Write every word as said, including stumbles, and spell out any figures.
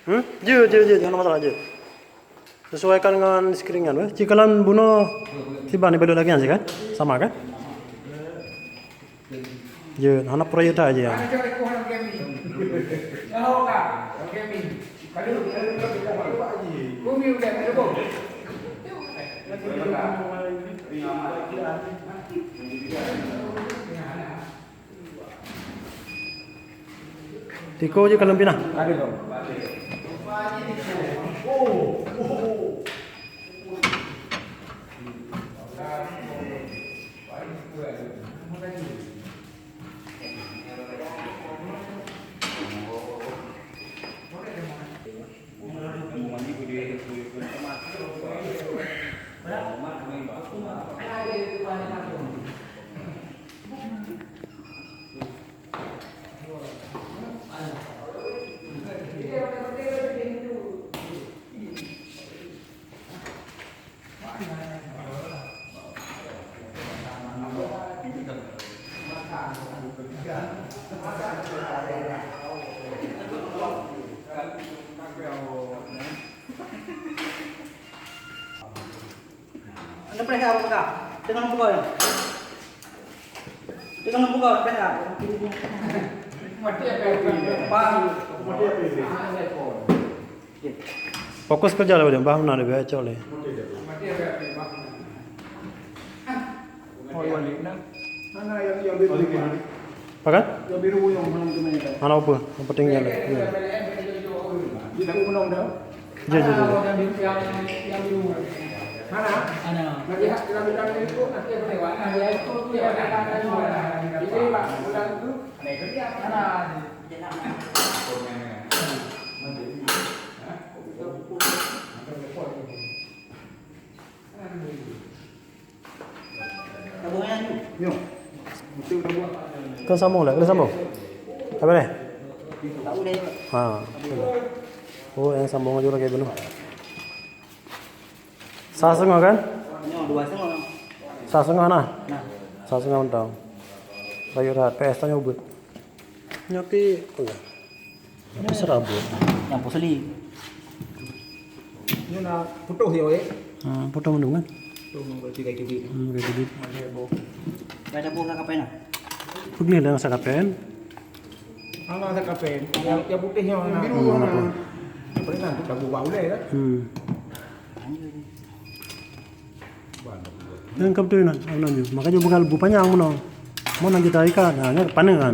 Hmm? Jeuet, jeuet, jeuet, hana masalah, jeuet. Sesuaikan ngon screen nyan weh. Ci kalon bunoe siban ibalu lagèe nyan sih kan? Sama kan? Jeuet, hana proyek that jeuet. Tiko jeuet kalon pinah. Anda pernah apa kah? Tengah buka ya? Tengah buka pernah. Paham? Fokus kerja lah, bah na leubeh cok lé. Pakai? Hana apa, yang penting jalan. Ya. Ya, ya, ya, ya. Kan sambung lah, kena sambung. Apa ni? Ha. Oh, yang sambung aja lagi benar. Sa setengah kan? Nyoe dua setengah. Sa setengah nah. Nah. Sa setengah mentang. Bayu rahat, P S tanya ubit. Nyoe pi, oh ya. Apa serabut? Yang pusli. Ini nak putus ya, eh? Ha, putus mandum kan? Putus mandum berarti kayak gitu. Hmm, kayak gitu. Ada boh. Ada boh lah kapan lah? Pegel dah rasa kapan? Hana rasa kapan. Yang, yang putih yang biru. Hmm, apa? Apa ni nanti lagu bau deh kan? Hmm. Yang kau betul nak, nak, nak. Makanya bukan bu panjang mana. Mana kita ikan, ha, nya panen kan.